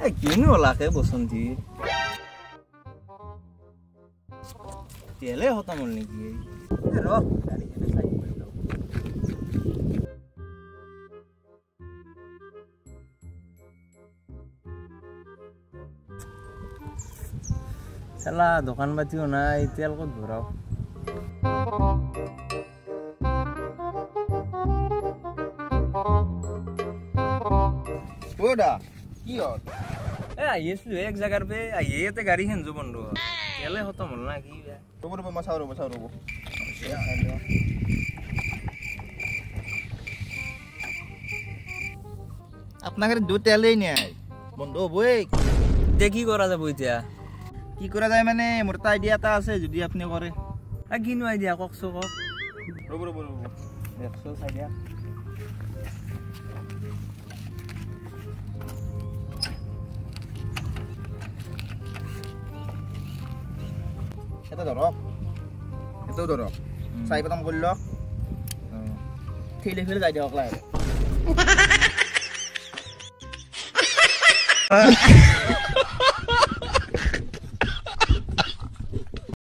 এ কিনো ওলাকে বসন্তী তেলে খতম হ'ল নেকি? ৰ গাড়ীখনে চাইড কৰি লওঁ। চালা দোকান পাতিও নাই, তেল ক'ত ভৰাও? দা কি হ'ল? এ আহি আছিলো এক জেগাৰ পে আহি ইয়াতে গাড়ীখন যো বন্ধ হ'ল, তেলে খতম হ'ল না কি? ৰ'ব ৰ'ব, মই চাওঁ ৰ'ব, চাওঁ ৰ'ব। আপোনাৰ গাড়ীত দু তেলেই নাই, বন্ধ হ'বই। এতিয়া কি কৰা যাব এতিয়া? কি কৰা যায় মানে মোৰ এটা আইডিয়া এটা আছে, যদি আপুনি কৰে। কিনো আইডিয়া কওকচোন কওক। ৰ'ব ৰ'ব ৰ'ব, দেখচোন চাই দিয়া। এটা ধৰক, এটাও ধৰক, চাৰি পাতাম কৰি লওক, ঠেলি ফেলি যাই দিয়ক লাহে।